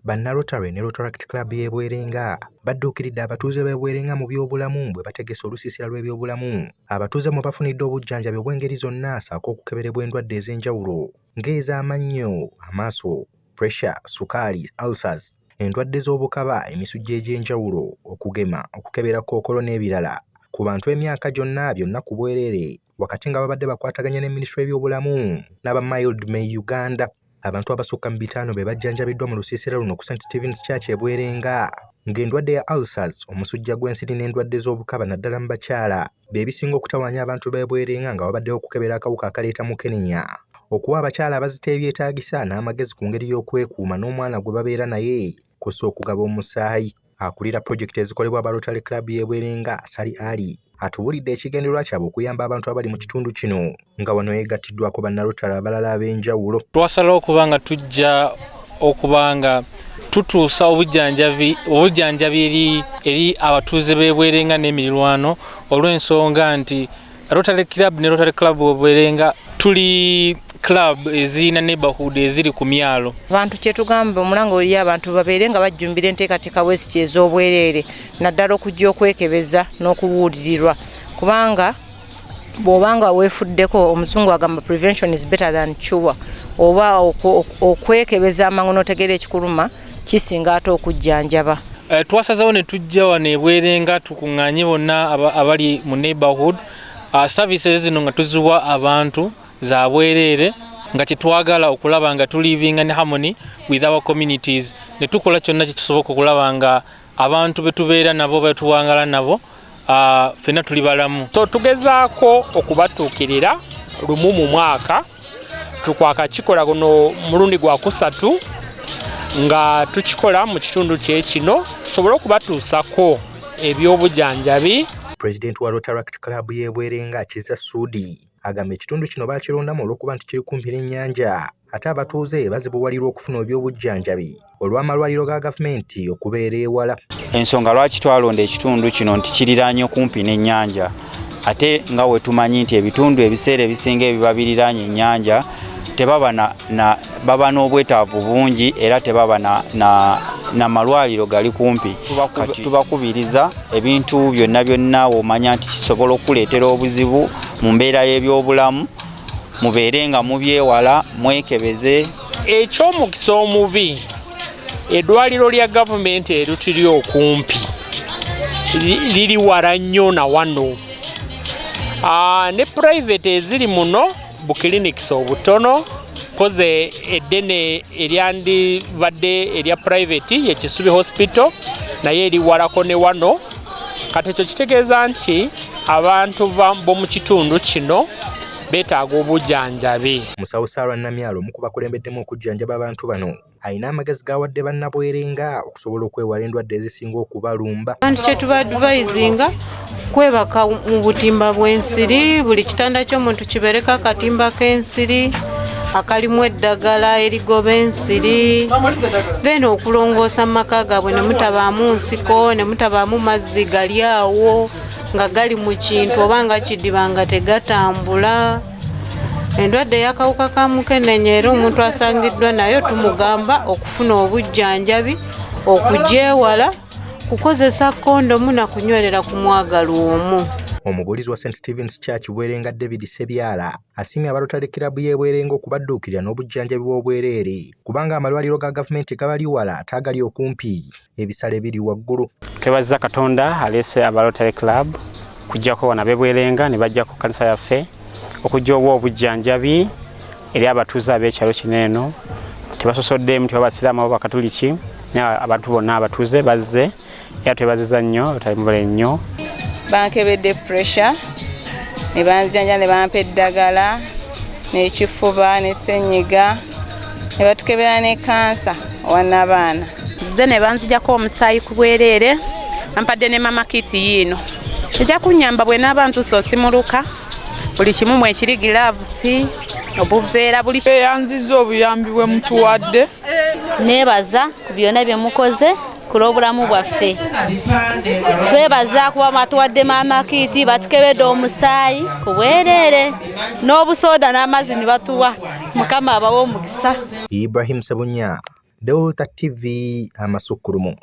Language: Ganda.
Banna Rotary ne Rotaract Club y'e Bwerenga badduukiridde abatuuze b'e Bwerenga mu byobulamu bwe bategese olusiisira lw'ebyobulamu abatuuze mwe bafunidde obujjanjabi obw'engeri zonna ssaako okukeberebwa endwadde ez'enjawulo ng'ez'amannyo, amaaso, pressure, sukaali, ulcers, endwadde z'obukaba, emisujja egy'enjawulo, okugema, okukebera kookolo n'ebirala ku bantu emyaka gyonna byonna ku bwereere wakati nga babadde bakwataganye ne minisitule y'ebyobulamu n'aba Mildmay Uganda. Abantu abasukka mu 500 be bajjanjabiddwa mu lusiisira luno ku St. Stephen's Church e Bwerenga ng'endwadde ya ulcers, omusujja gw'ensiri n'endwadde z'obukaba naddala mu bakyala bye bisinga okutawaanya abantu b'e Bwerenga nga wabaddewo okukebera akawuka akaleeta mukenenya, okuwa abakyala abazita ebyetaagisa n'amagezi ku ngeri y'okwekuuma n'omwana gwe babeera naye kw'ossa okugaba omusaayi. Akulira pulojekiti ezikolebwa aba Rotary Club y'e Bwerenga, Sali Ali, atubuulidde ekigendererwa kyabwe okuyamba abantu abali mu kitundu kino nga wano yeegattiddwako bannarotary abalala ab'enjawulo. Twasalawo okuba nga tujja okuba nga tutuusa obujjanjabi eri abatuuze b'e Bwerenga n'emirirwano olw'ensonga nti Rotary Club ne Rotary Club Bwerenga tuli club ezirina neighborhood eziri ku myalo. Abantu kye tugamba omulanga oli abantu babeere nga bajjumbira enteekateeka bweziti ez'obwereere naddala okujja okwekebeza n'okubuulirirwa kubanga bw'obanga weefuddeko omuzungu agamba prevention is better than cure oba okwekebeza amangu n'otegeera ekikuluma kisinga ate okujjanjaba. Twasazeewo ne tujja wano e Bwerenga tukuŋŋaanye bonna abali mu neighborhood. Services zino nga tuziwa abantu za bwereere nga kyetwagala okulaba nga tulivinga in harmony with our communities ne tukola kyonna kye kisoboka okulaba nga abantu be tubeera nabo betuwangala nabo ffenna tuli balamu. So tugezaako okubatuukirira lumu mu mwaka, tukwaka kikola guno mulundi gwa kusatu nga tukikola mu kitundu kye kino tusobole okubatuusako eby'obujjanjabi. Pulezidenti wa Rotaract Club y'e Bwerenga Kiza Sudi agamba ekitundu kino baakirondamu olw'okuba nti kiri kumpi n'ennyanja ate abatuuze bazibuwalirwa okufuna eby'obujjanjabi olw'amalwaliro ga gavumenti okubeera ewala. Ensonga lwaki twalonda ekitundu kino nti kiriraanye kumpi n'ennyanja ate nga we tumanyi nti ebitundu ebiseera ebisinga ebiba biriraanye ennyanja tebaba na baba n'obwetaavu bungi era tebaba na malwaliro gali kumpi. Tubakubiriza ebintu byonna byonna w'omanya nti kisobola okukuleetera obuzibu mu mbeera y'ebyobulamu, mubeere nga mubyewala, mwekebeze. Eky'omukisa omubi, eddwaliro lya gavumenti erituli okumpi liri wala nnyo na wano. Ne private eziri muno bu clinics obutono, koze eddene eryandibadde erya private ye Kisubi Hospital naye eri walako ne wano. Kati ekyo kitegeeza nti abantu b'omu kitundu kino beetaaga obujjanjabi. Musawo Sarah Namyalo omu ku bakulembeddemu okujjanjaba abantu bano alina amagezi g'awadde bannabwerenga okusobola okwewala endwadde ezisinga okubalumba. Abantu kye tubadvisinga kwebaka mu butimba bw'ensiri, buli kitanda ky'omuntu kibeereko akatimba k'ensiri akalimu eddagala erigoba ensiri, then okulongoosa mu maka gaabwe ne mutabaamu nsiko, ne mutabaamu mazzi gali awo nga gali mu kintu oba nga kidiba nga tegatambula. Endwadde ey'akawuka ka mukenenya era omuntu asangiddwa nayo tumugamba okufuna obujjanjabi, okugyewala, kukozesa kondomu na kunywerera ku mwagalwa omu. Omubuulizi wa St. Stephen's Church Bwerenga David Sebyala asiimye aba Rotary Club y'e Bwerenga okubadduukirira n'obujjanjabi bw'obwereere kubanga amalwaliro ga gavumenti gabali wala ate agali okumpi ebisale biri waggulu. Twebaziza Katonda aleese aba Rotary Club kujjako wano ab'e Bwerenga ne bajja ku kkanisa yaffe okujja owa obujjanjabi eri abatuuze ab'ekyalo kino eno. Tebasosoddemu nti babasiraamu oba bakatuliki, naye abantu bonna abatuuze bazze era twebaziza nnyo, Rotary mubale nnyo. Bankebedde pressure ne banzijanja ne bampa eddagala n'ekifuba ne ssenyiga ne batukebera ne kansa owannabaana. Nzize ne banzijako omusaayi ku bwereere, bampadde ne mama kit yiino. Ejja kunnyamba bwe naaba ntuuse osimuluka, buli kimu mwekiri, giraavusi, obuveera, buli Eyanzizza obuyambi bwe mutuwadde. Neebaza ku byonna bye mukoze ku lw'obulamu bwaffe. Twebaza kuba mwatuwadde maama kiiti, batukebedde omusaayi ku bwereere n'obusooda n'amazzi ne batuwa. Mukama abawe omukisa. Ibrahim Sebunya, Delta TV, Amasukkulumu.